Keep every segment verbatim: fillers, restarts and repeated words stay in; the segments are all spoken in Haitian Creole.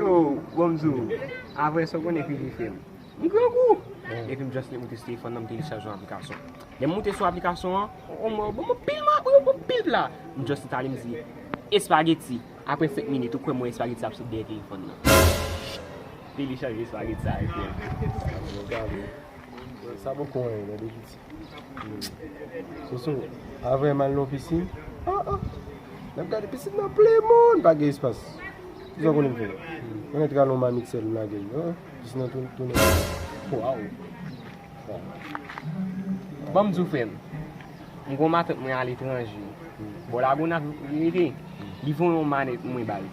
Yo, bon, m di w, apre sa, w konnen ki li fè m. M grangou. Epi m just moute sou telefòn nan, m telechaje yon aplikasyon. Lè m moute sou aplikasyon an, o mwen, bon, m pil ma, bon, pil pla. M just ale, m di, espageti. Apre senk minit, ou kwè mwen espageti ap sot dèyè telefòn nan. Telechaje espageti sa, epi. Sa poko anyen, tande piti. Soso, avè m al nan pisin. Ah, ah. N ap gade pisin nan plen moun, pa gen espas. Kisa w konnen m fè? Mwen antre al nan mamit sèl m lage l. Ah, pisin nan tou-, tounen. Waw. Ban m di w, frè m. M gon matant mwen aletranje. Bò Lagonav li rete. Li voye yon manèt mwen ba l.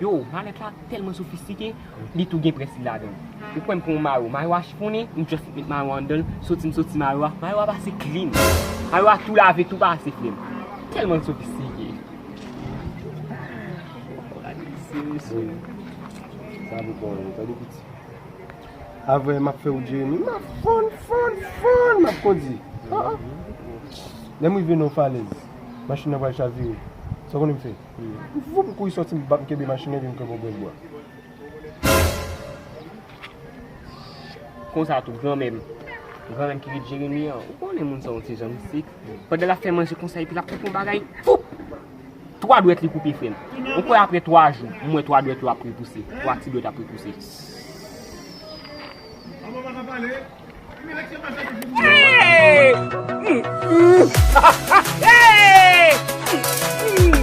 Yo, manèt la tèlman sofistike, li tou gen prèns li ladan l. Ou kwè m pran yon mayo, mayo a chifonnen, m just met mayo a anndan l, soti m soti mayo a, mayo a pase clean. Mayo a tou lave, tou pase, frè m. Tèlman l sofistike. Gade se mesye. Sa pou kò w, tande piti. Avè m ap fè wout Jeremi, m ap fonn, fonn, fonn, m ap kondi. Ah, ah. Lè m rive nan yon falèz, machin nan pral chavire. Sa w konnen m fè? M voup, m kouri sòti, m bat, m kenbe machin nan, epi m kanpe yon grenn bwa. Konsa tou, granmè m. Granmè m ki ret Jeremi an. Ou konnen moun sa yon ti jan mistik. Pandan l ap fè manje konsa, epi l ap koupe yon bagay. Foup! Twa dwèt li koupe, frè m. Ou kwè apre twa jou, m wè twa dwèt yo ap repouse. Twa ti dwèt ap repouse. Hey! Hey!